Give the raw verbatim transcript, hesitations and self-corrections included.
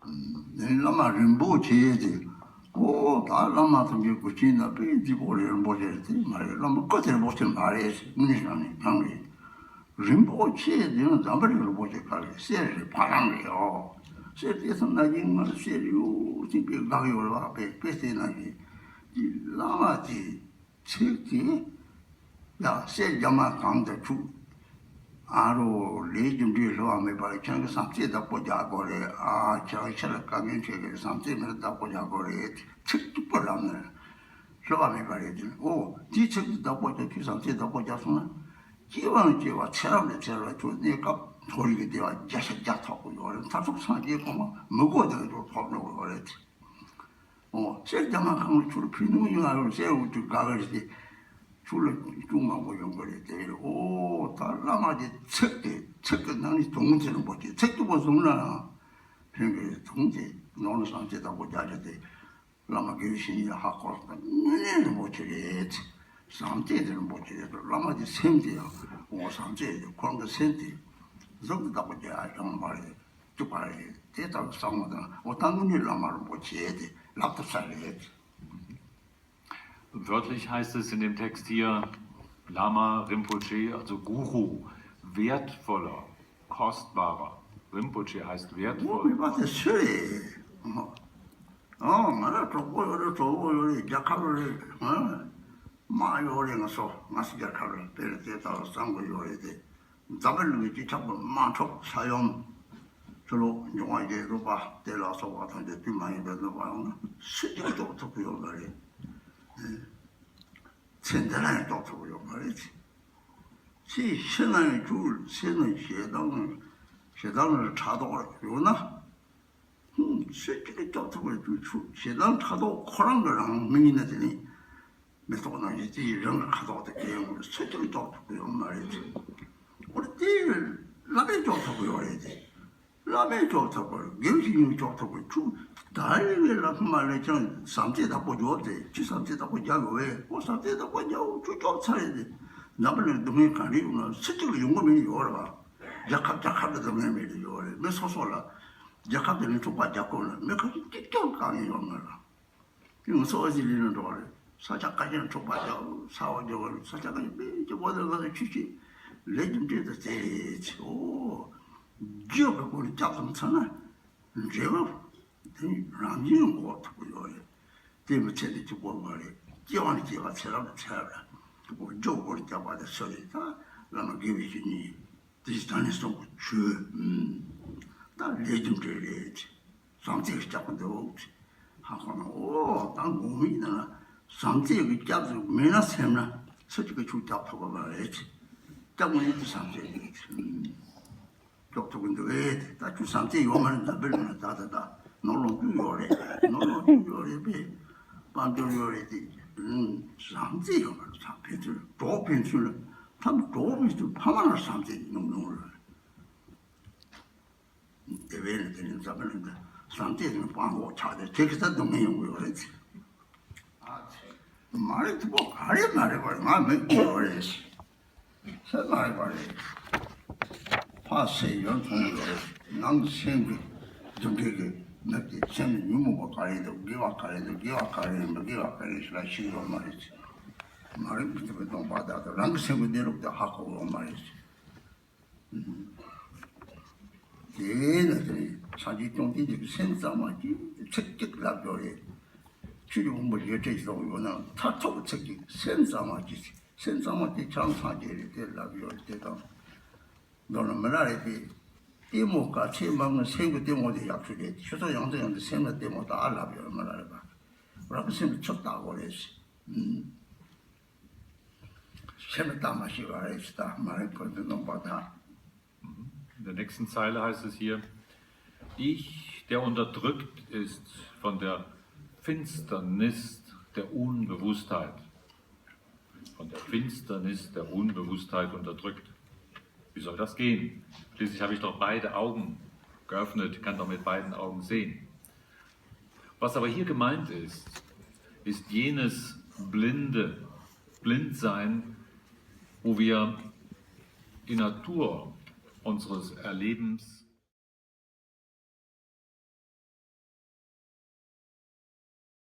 ནས་བླ་མ་རིན་པོ་ཆེ་དེ། ཨོ་ད་བླ་མ་ཐམས་ཅད་སྐུ་མཁྱེན་ན་དཔེ་རྫིག་པོ་རེད། རིན་པོ་ཆེ་དེ་མ་རེད། བླ་མ་སྐུ་དེ་རིན་པོ་ཆེ་མ་རེད། དངོས་གནས་བྱས་ན་ནང་རེད། རིན་པོ་ཆེ་དེ་ནི་འཛམ་བུ་གླིང་རིན་པོ་ཆེ་ག་རེད། གསེར་རེད། བ་ལང་རེད། ཨོ་གསེར་དེ་ཚོ་ན་གི་ང་གསེར་ཡོད་ཅིག་དཔེ་དགའ་གི་ཡོད་རེད་བ། དཔེ་དཔེ་དེ་ན་གི་དེ་བླ་མ་དེ། ཚིག་དེ། ཡ་གསེར་རྒྱ་མ་གང་དུ་ཆུག་ཨ་རོ་ལས་རྒྱུ་འབྲས་བསླུ་བ་མེད་པར་ཁྱེད་ཀྱི་བསམ་རྩེ་བདག་པོ་རྒྱག་དགོས་རེད། ཨ་ཁྱེད་ཀྱི་ཆེད་ལ་དཀའ་ངལ་འཕྲད་ཀྱི་བསམ་རྩེ་མེད་བདག་པོ་རྒྱག་དགོས་རེད། ཚིག་གཅིག་པོ་ལབ་ནས་བསླུ་བ་མེད་པ་རེད་དེ། ཨོ་དེའི་ཚིག་དེ་བདག་པོ་རྒྱག་ཁྱོད་བསམ་རྩེ་བདག་པོ་རྒྱག་སོང་ན། སྐྱེ་བ་ནས་སྐྱེ་བ་ཚེ་རབས་ནས་ཚེ་རབས་ལ་ཁྱོད་གནས་སྐབས་མཐོ་རིས་ཀྱི་བདེ་བ་བརྒྱ་ཆ་བརྒྱ་ཐོབ་ཀྱི་ཡོད་རེད། མཐར་ཐུག་སངས་རྒྱས་གོ་འཕང་མི་དགོས་དེ་ལ་ཁྱོད་ཐོབ་འགྲོ་གི་ཡོད་རེད། ཨོ་གསེར་རྒྱ་མ་གང་ལ་ཆུར་ཕུལ་ནུས་ཡོད་རུང་གསེར་འོད་དུ་དགའ་ག་རེ་སྟེ། ཆུ་ལ་ཅུང་མང་པོ་ཡོང་གི་རེད་དེ། ཨོ་ད་བླ་མ་དེ་ཚིག་དེ་ཚིག་གི་ནང་ནས་དུང་ཚེ་རིན་པོ་ཆེ་ཚིག་ཏུ་པོ་བཟུང་ན་ཡང་ཕན་གི་རེད། དུང་དེ་ནོར་ལ་བསམ་རྩེ་བདག་པོ་རྒྱག་རྒྱུ་དེ་བླ་མ་དགེ་བའི་བཤེས་གཉེན་ལ་ཧ་གོ་སོང་ན་དངོས་གནས་རིན་པོ་ཆེ་རེད། བསམ་རྩེ་དེ་རིན་པོ་ཆེ་རེད། བླ་མ་དེ་སེམས་དེ་ཡང་ཨོ་བསམ་རྩེ་དེ་ཁོང་གི་སེམས་དེ་གཟུགས་ཀྱི་བདག་པོ་རྒྱག་ཡ་ཡོང་མ་རེད། བཅུག་པ་རེད། དེ་ལྟར་བསམ་བློ་དང་འོ་ད་དངོས་གནས་བླ་མ་རིན་པོ་ཆེ་དེ་ལབ་ཐུབ་ས་རེད། Wörtlich heißt es in dem Text hier, Lama Rinpoche, also Guru, wertvoller, kostbarer. Rinpoche heißt ཨོ་མེད་པ་དེ་སུ་རེད། ཨོ་ང་ལ་གྲོགས་པོ་ཡོད་རེད། གྲོགས་པོ་ཡོད་རེད། རྒྱལ་ཁབ་རེད། ཨ་དམག་ཡོད་རེད། ང་ཚོ་ང་ཚོ་རྒྱལ་ཁབ་རེད། དཔེར་ན་དེ་ལྟར་བསམ་དགོས་ཡོད་རེད་དེ། འཛམ་བུ་གླིང་གི་སྤྱི་ཁྱབ་ཀྱི་དམག་འཁྲུག་ས་ཡོམ། ཕྱི་ལོགས་འབྱུང་བ་བརྒྱད་རིག་པ་དེ་ལ་སོགས་པ་ཐམས་ཅད་དུས་མ་ཡིན་པའི་གནོད་པ་ཡོང་ན་སུ་གཅིག་སྐྱོབ་ཐུབ་ཀྱི་ཡོད་མ་རེད། ཚེ་འདི་ལ་ཡང་སྐྱོབ་ཐུབ་ཀྱི་ཡོད་མ་རེད། ཚེ་ཤི་ན་ཡང་ཁྱོད་ཚེ་ནི་ཞེ་སྡང་ཞེ་སྡང་ལ་ཕྲག་དོག་ཡོད་ན། ཧུམ། སུ་གཅིག་གིས་སྐྱོབ་ཐུབ་པར་གྱུར་ཆོག་ཞེ་སྡང་ཕྲག་དོག་ཁོ་རང་གི་རང་མིང་ཡིན་ན་དེ་ནི་མེ་ཏོག་ནང་བཞིན་དེ་ཡི་རང་གི་ཁ་དོག་དེ་གས་ཡོང་བར་སུ་གཅིག་གིས་སྐྱོབ་ཐུབ་ཀྱི་ཡོད་མ་རེད། འོ་དེ་བླ་མས་སྐྱོབ་ཐུབ་ཀྱི་ཡོད་རེད་དེ། བླ་མས་སྐྱོབ་ཐུབ་པར་དགེ་བའི་བཤེས་གཉེན་སྐྱོབ་ཐུབ་པར་ཆུ་ད་རེ་བའི་ལ་ཕུ་མ་ལས་ཀྱང་བསམ་རྩེ་བདག་པོ་འཇོག་སྟེ་ཅི་བསམ་རྩེ་བདག་པོ་རྒྱག་ཡོད་བས། འོ་བསམ་རྩེ་བདག་པོ་རྒྱག་འོ་ཆུ་སྐྱོབ་ཚར་རེད་དེ། འཛམ་བུ་གླིང་སྡུག་བསྔལ་གང་རེ་ཡོང་ན་སུ་གཅིག་ལ་ཡོང་གི་མེད་ཡོད་རེད་བ། རྒྱལ་ཁབ་རྒྱལ་ཁབ་ལ་སྡུག་བསྔལ་མེད་ལ་ཡོད་རེད། མི་སོ་སོ་ལ་རྒྱལ་ཁབ་དེ་ནི་འཁྲུག་པ་རྒྱག་དགོས་ན་མི་ཁ་ཤས་གཅིག་ཀྱང་དཀའ་ངལ་ཡོད་མ་རེད། དེ་ང་ཚོ་ཨ་ཙི་ལི་ནང་འགྲོ་བ་རེད། ས་ཆ་ཁ་ཤས་འཁྲུག་པ་རྒྱག་ས་འོག་རྒྱག་པ་རེད། ས་ཆ་ཁ་ཤས་དཔེ་ཀྱི་བ་དང་ལ་དང་ཆུ་ཆེ་ལས་རྒྱུ་འབྲས་དང་དེ་རེད་ཆེ། འོ་རྒྱུ་གི་སྒོ་ནས་སྐྱབས་དང་མཚོན་ན་འབྲས་བུ་དེ་རང་བཞིན་འགོག་ཐུབ་ཀྱི་ཡོད་རེད། དེ་མི་ཚེ་འདི་གཅིག་པོ་མ་རེད། སྐྱེ་བ་ནས་སྐྱེ་བ་ཚེ་རབས་ནས་ཚེ་རབས་ལ་འོ་རྒྱུ་སྒོ་ནས་སྐྱབས་པ་དེ་སུ་རེད། ད་བླ་མ་དགེ་བའི་བཤེས་གཉེན། དེ་ད་ནི་སོང་གི་ཆོས། ད་ལས་རྒྱུ་འབྲས་རེད། བསམ་རྩེ་གི་སྐྱབས་ཀྱི་འདུག་ཧ་གོ་ན་ཨོ་ད་དགོང་མོ་ཡིན་ན་བསམ་རྩེ་གི་སྐྱབས་སུ་མེད་ན་སེམས་ན་སུ་གཅིག་གིས་ཆུ་སྐྱབས་ཐུབ་པ་མ་རེད། སྐྱབས་དངོས་གནས་ཀྱི་བསམ་རྩེ་རེད། སྐྱོབ་ཐུབ་ཀྱི་འདུག་ཨེ་ད་ཁྱོད་བསམ་རྩེ་ཡོད་མ་རེད། འཛམ་བུ་གླིང་ལ་ད་ད་ད་ནོར་ལོངས་སྤྱོད་ཡོད་རེད། ནོར་ལོངས་སྤྱོད་ཡོད་རེད་པས། དཔལ་འབྱོར་ཡོད་རེད་དེ། བསམ་རྩེ་ཡོད་མ་རེད། ཕན་ཚུན་གྲོགས་ཕན་ཚུན་ལ་ཐམས་གྲོགས་ཕན་ཚུན་ཕ་མ་ལ་བསམ་རྩེ་ཉུང་ཉུང་རེད། དེ་བས་ན་དེ་ནི་འཛམ་བུ་གླིང་འདི་བསམ་རྩེ་ནི་དཔང་པོ་ཆགས་ཏེ་དེ་གི་ད་སྡུག་བསྔལ་ཡོང་གི་ཡོད་རེད། མ་རེད་དེ་པོ་ག་རེ་མ་རེད་པ་རེད། ང་མི་དགོས་པ་རེད། ས་མ་རེད་པ་རེད། ཕ་སེ་ཡོད་མཐོང་ཡོད་རེད། ནང་སེམས་ཀྱི་རྒྱུ་འབྲས་ཀྱི་མི་དེ་སེམས་ཉོན་མོངས་པ་ག་རེ་འདུག་དགེ་བ་ག་རེ་འདུག་དགེ་བ་ག་རེ་མི་དགེ་བ་ག་རེ་ཞིག་ལ་ཤེས་ཡོད་མ་རེད། མ་རེད་པ་དེ་པོ་སྟོང་པ་དག་ཏུ་རང་གི་སེམས་ཀྱི་གནས་ལུགས་དེ་ཧ་གོ་ཡོད་མ་རེད། དེས་ན་དེ་ནི་སངས་རྒྱས་བཅོམ་ལྡན་འདས་ཀྱིས་སེམས་གཙང་མ་གྱིས་ཚིག་གཅིག་ལབ་ཡོད་རེད། ཆོས་ཀྱི་དབང་པོ་བརྒྱད་ཁྲི་སོགས་ཡོད་ན་མཐར་ཐུག་ཚིག་གཅིག་སེམས་གཙང་མ་གྱིས། སེམས་གཙང་མ་དེ་བྱང་སངས་རྒྱས་རེད་དེ་ལབ་ཡོད་རེད། དེ་དང་མདོར་ན་མི་ལ་རས་པས་ལྟད་མོ་དཀའ་ཚེགས་མང་ན་སེམས་ཀྱི་ལྟད་མོ་དེ་ཡག་ཤོས་རེད། ཆུ་ཚོད་ཡང་དུ་ཡང་དུ་སེམས་ལ་ལྟད་མོ་ལྟ་ཨ་ལབ་ཡོད་རེད། མི་ལ་རས་པ་རང་གི་སེམས་ལ་ཆུ་ལྟ་དགོས་རེད། སེམས་ལ་ལྟ་མ་ཤེས་པ་རེད། ད་མ་རེད་ཁོ་ཚོས་གནོང་པ་དང་། In der nächsten Zeile heißt es hier, ich, der unterdrückt ist von der Finsternis der Unbewusstheit. Von der Finsternis der Unbewusstheit unterdrückt. Wie soll das gehen? Schließlich habe ich doch beide Augen geöffnet, kann doch mit beiden Augen sehen. Was aber hier gemeint ist, ist jenes blinde Blindsein, wo wir die Natur unseres Erlebens